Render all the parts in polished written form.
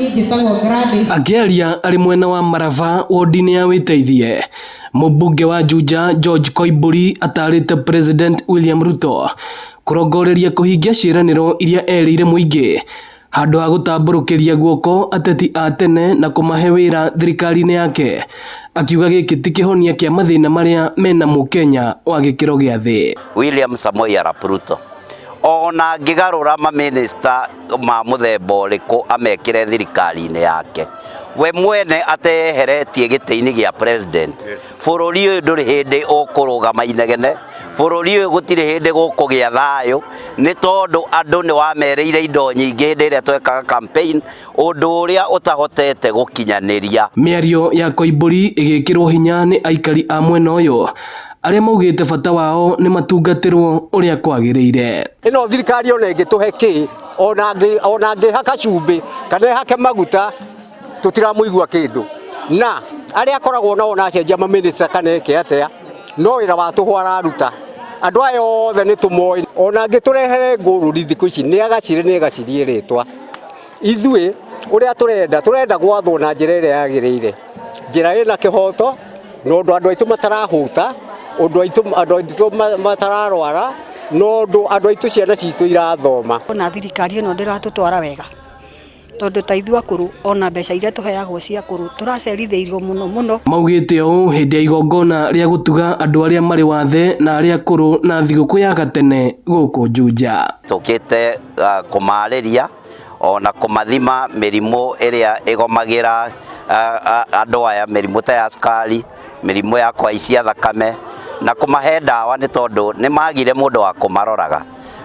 Njĩtagwo Gladys. Akĩaria arĩ mwena wa Maraba wodi-inĩ ya Wĩteithie, mũmbunge wa Juja George Koimburi atarĩte President William Ruto kũrongoreria kũhingia ciĩranĩro iria erĩire mũingĩ handũ ha gũtambũrũkĩria guoko ateti a tene na kũmahe wĩra thirikari-inĩ yake, akiuga gĩkĩ ti kĩhonia kĩa mathĩna marĩa mena mũkenya wa gĩkĩro gĩa thĩ. William Samoei Arap Ruto ona angĩgarũra mamĩnĩsta ma mũthemba ũrĩkũ amekĩre thirikari-inĩ yake, we mwene ateyeheretie gĩtĩ-inĩ gĩa president, bũrũri ũyũ ndũrĩ hĩndĩ ũkũrũgama inegene, bũrũri ũyũ gũtirĩ hĩndĩ gũkũgĩa thayũ, nĩ tondũ andũ nĩ wamerĩire indo nyingĩ hĩndĩ ĩrĩa twekaga campaign, ũndũ ũrĩa ũtahotete gũkinyanĩria. Mĩario ya Koimburi ĩgĩkĩrwo hinya nĩ aikari a mwena ũyũ arĩa maugĩte bata wao nĩ matungatĩrwo ũrĩa kwagĩrĩire. Ĩno thirikari ona ĩngĩtũhe kĩ, ona angĩhaka cumbĩ kana ĩhake maguta, tũtiramũigua kĩndũ. Na arĩa akoragwo nao ona acenjia mamĩnĩsta kana eke atĩa, no wĩra wa tũhũ araruta. Andũ aya othe nĩ tũmoĩ, ona angĩtũrehere ngũrũri thikũ ici nĩ agacire, nĩ agacirie rĩtwa. Ithuĩ ũrĩa tũrenda, tũrenda gwathwo na njĩra ĩrĩa yagĩrĩire, njĩra ĩna kĩhoto, na ũndũ andũ aitũ matarahũta, ũndũ andũ aitũ matararwara, na ũndũ andũ aitũ ciana citũ irathoma. Ona thirikari ĩno ndĩratũtwara wega, tondũ ta ithuĩ akũrũ ona mbeca iria tũheagwo cia akũrũ tũracerithĩirio mũno mũno. Maugĩte ũũ hĩndĩ ya igongona rĩa gũtuga andũ arĩa marĩ wathe na arĩa akũrũ na thigũkũ ya gatene gũkũ Juja. Tũkĩte kũmarĩria ona kũmathima mĩrimũ ĩrĩa ĩgomagĩra andũ aya, mĩrimũ ta ya cukari, mĩrimũ ya kũhaicia thakame, na kũmahe ndawa nĩ tondũ nĩ magire mũndũ wa kũmaroraga.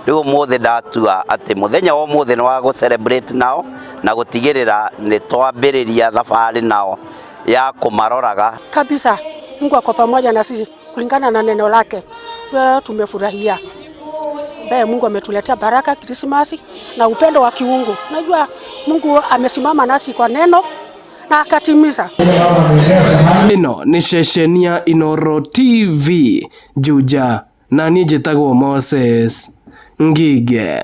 Rĩu ũmũthĩ ndatua atĩ mũthenya wa ũmũthĩ nĩ wa gũ celebrate nao na gũtigĩrĩra nĩ twambĩrĩria thabarĩ nao ya kũmaroraga. Kabisa, Mungu ako pamoja na sisi kulingana na neno lake. Leo tumefurahia ambaye Mungu ametuletea baraka Krismasi na upendo wa kiungu. Najua Mungu amesimama nasi kwa neno na akatimiza. Ĩno nĩ ceceni ya Inooro TV Juja, na niĩ njĩtagwo Moses Ngige.